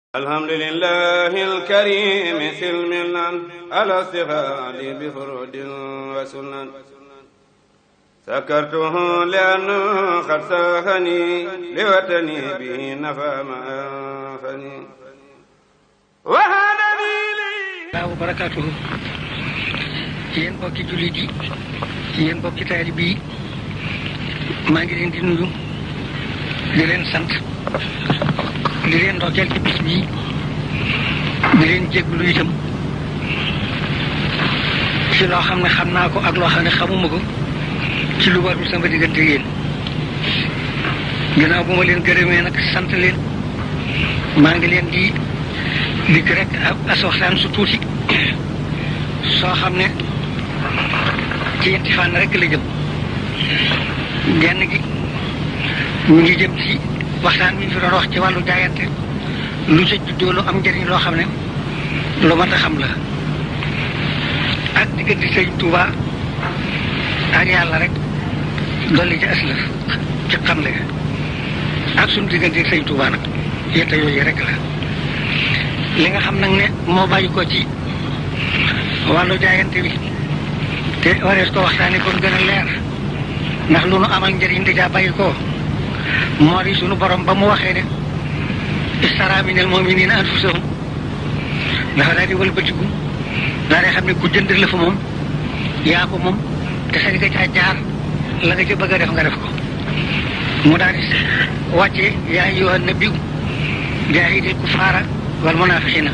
alhamdulillahi alkarim silmilan ala stighaali bi furudin wa sunan sakartuhu li'anna qad saahani liwatani bihi nafa ma anfani wa hadani li wa barakatuhu yéen mbokki jullit yi yéen mbokki taalibe yi maa ngi leen di nuyu di leen sant di leen ndokkeel ci bis bii di leen jégalu itam ci loo xam ne xam naa ko ak loo xam ne xamuma ko ci lu warul sama diggante yéen ginnaaw bu ma leen gërëmee nag sant leen maa ngi leen di dikk rek as waxtaan su tuuti soo xam ne ci ñetti fànn rek la jëm genn gi ñu ngi jëm ci waxtaan bi ñu fi doon wax ci wàllu jaayante lu ca juddoo lu am njëriñ loo xam ne lu mat a xam la ak diggante Sëñ Tuuba ak yàlla rek dolli ci aslëf ci xamle ak suñu diggante Sëñ Tuuba nag yetta yooyu rek la li nga xam nag ne moo bàyyi ko ci wàllu jaayante bi te warees ko waxtaanee kon gën a leer ndax lu nu amal njëriñ di caa bàyyi ko moo di sunu borom ba mu waxee ne istara minal mu'minina anfusahum dafa daal di wëlbatiku daal di xam ne ku jënd la fa moom yaa ko moom te sañ nga caa jaar la nga ca bëgg a def nga def ko mu daal di wàccee yaa ayyuhan nabiyyu jaahidil kuffaara wal munaafiqiina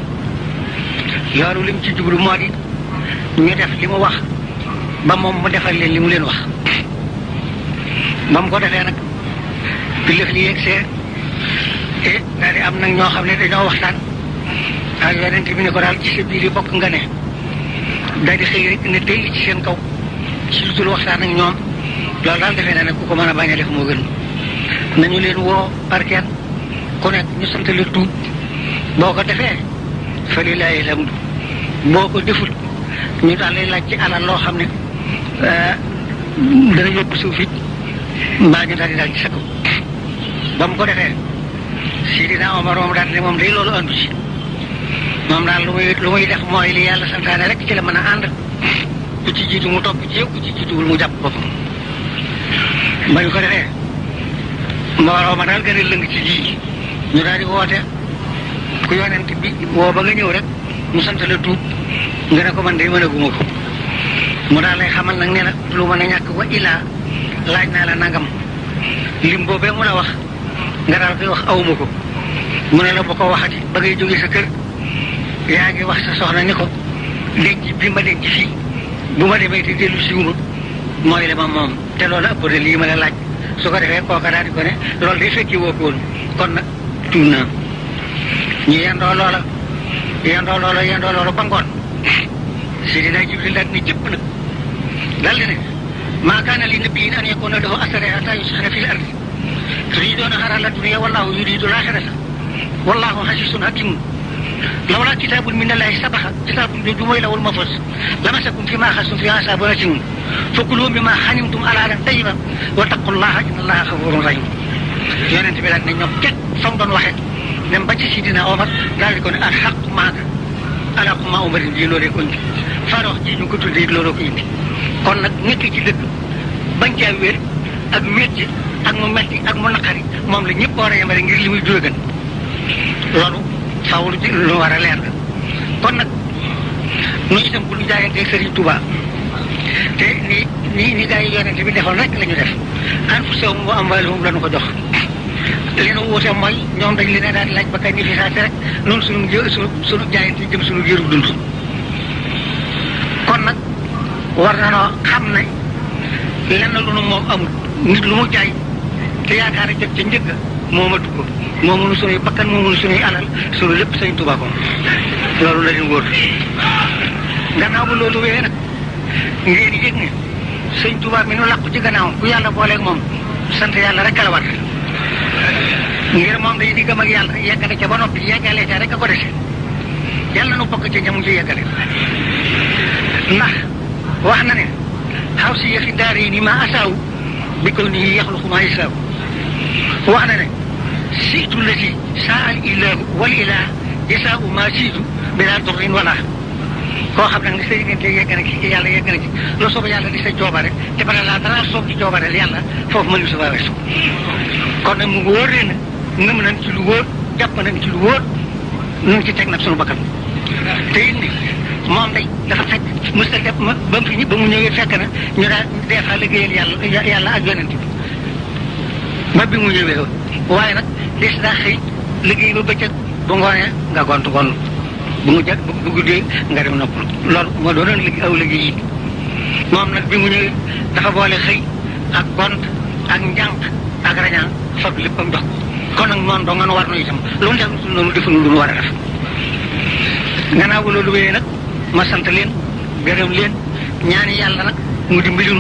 loolu lim ci jublu moo di ñu def li mu wax ba moom mu defal leen li mu leen wax ba mu ko defee nag bi lëf li yegg see daal di am nag ñoo xam ne dañoo waxtaan ak yonent bi ne ko daal ci sa biir yi bokk nga ne daal di xëy rek ne tey ci seen kaw ci lu dul waxtaan ak ñoom loolu daal defee na ne ku ko mën a bañ a def moo gën nañu leen woo par kenn ku nekk ñu sant la tuub boo ko defee fa lillaahi alhamdu boo ko deful ñu daal lay laaj ci alal loo xam ne dana yóbbu suuf it mbaa ñu daal di daal ci sa kaw ba mu ko defee Sidina Omar moom daal ne moom day loolu andu ci moom daal lu muy def mooy li yàlla santaane rek ci la mën a ànd ku ci jiitu mu topp ci yow ku ci jiituwul mu jàpp boppam ba ñu ko defee mbooloo ma daal gën a lëng ci lii ñu daal di woote ku yonent bi woo ba nga ñëw rek mu sant la tuub nga ne ko man day mën a guma ko mu daal lay xamal nag nee na lu mën a ñàkk wa ilaa laaj naa la nangam lim boobee mu la wax nga daal koy wax awuma ko mu ne la bu ko waxati ba ngay jógee sa kër yaa ngi wax sa soxna ni ko denc bi ma denc fii bu ma demee te dellu siwuma mooy la ma moom te loolu ëpp de lii ma la laaj su ko defee kooka daal di ko ne loolu day fekki woo ko woon kon nag tuub naa ñu yendoo loola ba ngoon Seydina Jibril daal ni jëpp nag daal di ne maa kaana li nabiyyin an yakuuna lahu asraa hattaa yuskhina fil ardi turiiduuna arada dunya wallaahu yuriidu l-aaxirata wallaahu aziizun hakiim lawlaa kitaabun minallaahi sabaqa kitaabun jooju mooy lawhul mahfuuz lamasakum fiimaa axadtum fiihi azaabun aziim fakuluu mimmaa ghanimtum halaalan tayyiban wattaqullaaha innallaaha gafuurun rahiim yonent bi daal ne ñoom teg fa mu doon waxee dem ba ci Sidina Omar daal di ko ne al-haqqu ma'aka alaa maa Umarin ji loolee ko indi Faaruq ji ñu ko tuddee looloo ko indi kon nag nekk ci dëgg bañ caa wér ak wér ci ak mu metti ak mu naqari moom la ñëpp war a yemale ngir li muy jógan loolu faaw lu war a leer la kon nag nu itam bu ñu jaayanteeg Sëriñ Tuubaa te ni gaa yi yonente bi defoon rek la ñu def anfusahum wa amwaalahum la ñu ko jox li nu wuute mooy ñoom dañ leen daal di laaj ba kañ fi saasi rek noonu sunu jaayante jëm sunu géeru dund kon nag war na noo xam ne lenn lu nu moom amul nit lu mu jaay te yaakaar a jot ca njëgg moomatu ko moomunu sunuy bakkan moomunu sunuy alal sunu lépp Sëñ Tuubaa ko loolu la leen wóor gannaaw bu loolu wéyee nag ngeen yëg ne Sëñ Tuubaa mi nu làqu ci gannaaw ku yàlla booleeg moom sant yàlla rek la war ngir moom day diggam ak yàlla yeggale ca ba noppi yeggalee ca rek a ko dese yàlla nu bokk ca ñamu ci yeggale ndax wax na ne xaw si yëfi daara yi ni ma asaaw bi ko nii yaxluqu maa yasaaw wax na ne siitu la si saa al ilahu wal ilah jasaa'u maa siitu bilaa durrin wala koo xam nag ni sa diggante yegg na ci yàlla yegg na ci loo sooba yàlla di sa coobare te bala laa dara soob ci coobare yàlla foofu mënu sa weesu kon nag mu wóor leen ngëm nañ ci lu wóor jàpp nañ ci lu wóor ñu ci teg nag suñu bakkan te it ni moom day dafa fekk mos a def ba mu ñëwee fekk na ñu daal des fois liggéeyal yàlla ak yonent bi ba bi mu ñëwee waaye nag des daa xëy liggéey ba bëccëg bu ngoonee nga gont bu mu jag bu guddee nga dem nopp loolu moo doonoon aw liggéey yi moom nag bi mu ñëwee dafa boole xëy ak gont ak njànq ak rañaan fab léppam jox kon nag noonu doo nga war na itam lu mu def noonu defuñu lu mu war a def gannaaw bu loolu wéyee nag ma sant leen gërëm leen ñaani yàlla nag mu dimbali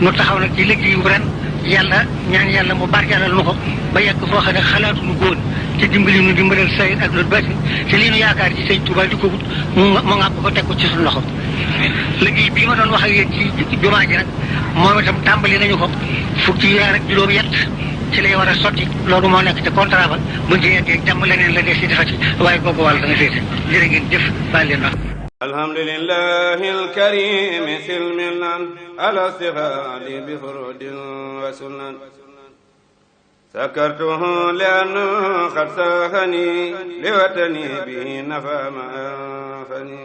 nu taxaw nag ci liggéey yu ren yàlla ñaani yàlla mu barkeelal nu ko ba yegg foo xam ne xalaatu nu góor ci dimbali nu dimbalal sayir ak loolu baatin te lii nu yaakaar ci sëñ Tuubaa di ko wut mu ngàpp ko teg ko ci suñu loxo liggéey bii ma doon wax ak yéen ci jumaa ji nag moom itam tàmbali nañu ko fukki weer ak juróom yett ci lay war a sotti loolu moo nekk ci contrat ba buñ ci yeggee jàmm leneen la des ci defati waaye googu wàll dana féete jërë ngeen jëf baal leen wax alhamdulillahi alkarim silmilan ala sihadi bi furudin wa sunan sakartuhu liannu qad sahani liwatani bi nafa ma anfani